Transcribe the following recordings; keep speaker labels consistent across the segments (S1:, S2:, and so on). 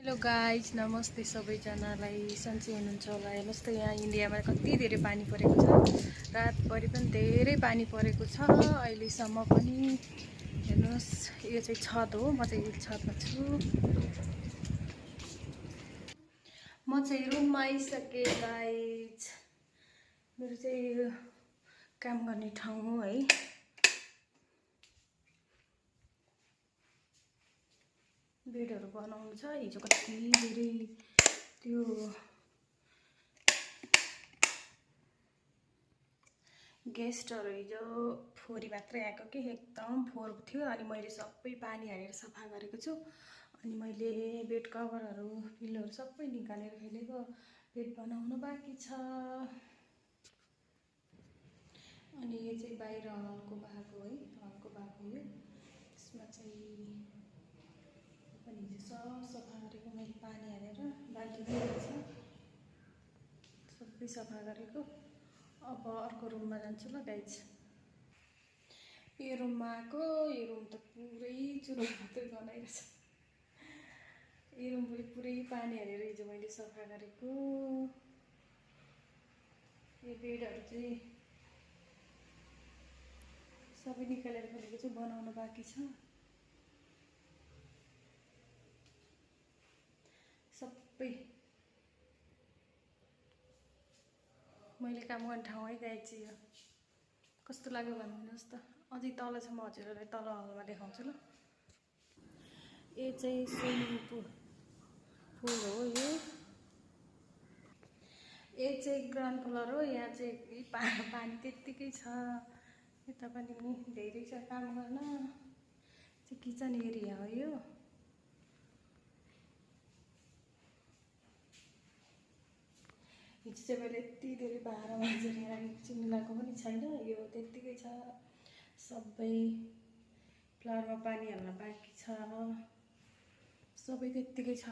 S1: Hello guys, नमस्ते सबैजनालाई। सन्चै हुनुहुन्छ होला। हेर्नुहोस् त, यहाँ इन्डियामा कति धेरै पानी परेको छ। रातभरि पनि धेरै पानी परेको छ अहिलेसम्म पनि। हेर्नुहोस्, यो चाहिँ छत हो, म चाहिँ छतमा छु। म चाहिँ रुममा आइसकेँ गाइज। मेरो चाहिँ यो काम गर्ने ठाउँ हो है। बेडहरू बनाउनु छ। हिजो कति धेरै त्यो गेस्टहरू हिजो फोहोरी मात्रै आएको कि एकदम फोहोर थियो। अनि मैले सबै पानी हालेर सफा गरेको छु। अनि मैले बेड कभरहरू पिल्लोहरू सबै निकालेर फेलेको। बेड बनाउनु बाँकी छ। अनि यो चाहिँ बाहिर हलको भएको है, हलको भएको यो। यसमा चाहिँ पनि हिजो सफा गरेको मैले पानी हालेर। बाल्टी छ, सबै सफा गरेको। अब अर्को रुममा जान्छु ल गाइज। यो रुममा आएको। यो रुम त पुरै चुलो मात्रै बनाइरहेछ। यो रुम पनि पुरै पानी हालेर हिजो मैले सफा गरेको। यो बेडहरू चाहिँ सबै निकालेर फेलेको छु, बनाउनु बाँकी छ सबै। मैले काम गर्ने ठाउँ है गाइज चाहिँ यो। कस्तो लाग्यो भनिदिनुहोस् त। अझै तल छ, म हजुरहरूलाई तल हलमा देखाउँछु ल। यो चाहिँ स्विमिङ पुल हो यो। यो चाहिँ ग्राउन्ड फ्लोर हो। यहाँ चाहिँ पानी त्यत्तिकै छ। यता पनि धेरै छ काम गर्न। चाहिँ किचन एरिया हो यो। हिजो चाहिँ मैले यति धेरै भाँडा माझेर एकछिन मिलाएको पनि छैन। यो त्यत्तिकै छ सबै। फ्लोरमा पानी हाल्न बाँकी छ। सबै त्यत्तिकै छ।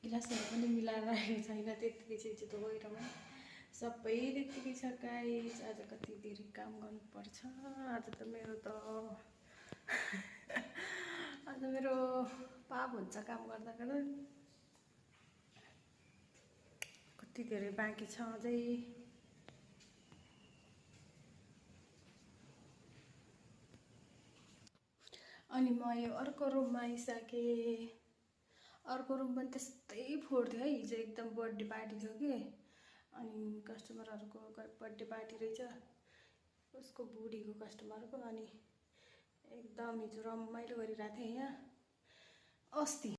S1: गिलासहरू पनि मिलाएर राखेको छैन, त्यत्तिकै छ। हिजो धोएरमा सबै त्यत्तिकै छ गाइज। आज कति धेरै काम गर्नुपर्छ। आज त मेरो आज मेरो पाप हुन्छ काम गर्दा गर्दा। कति धेरै बाँकी छ अझै। अनि म यो अर्को रुममा आइसकेँ। अर्को रुम पनि त्यस्तै फोहोर थियो है। हिजो एकदम बर्थडे पार्टी थियो कि। अनि कस्टमरहरूको बर्थडे पार्टी रहेछ, उसको बुढीको कस्टमरको। अनि एकदम हिजो रमाइलो गरिरहेको थिएँ यहाँ अस्ति।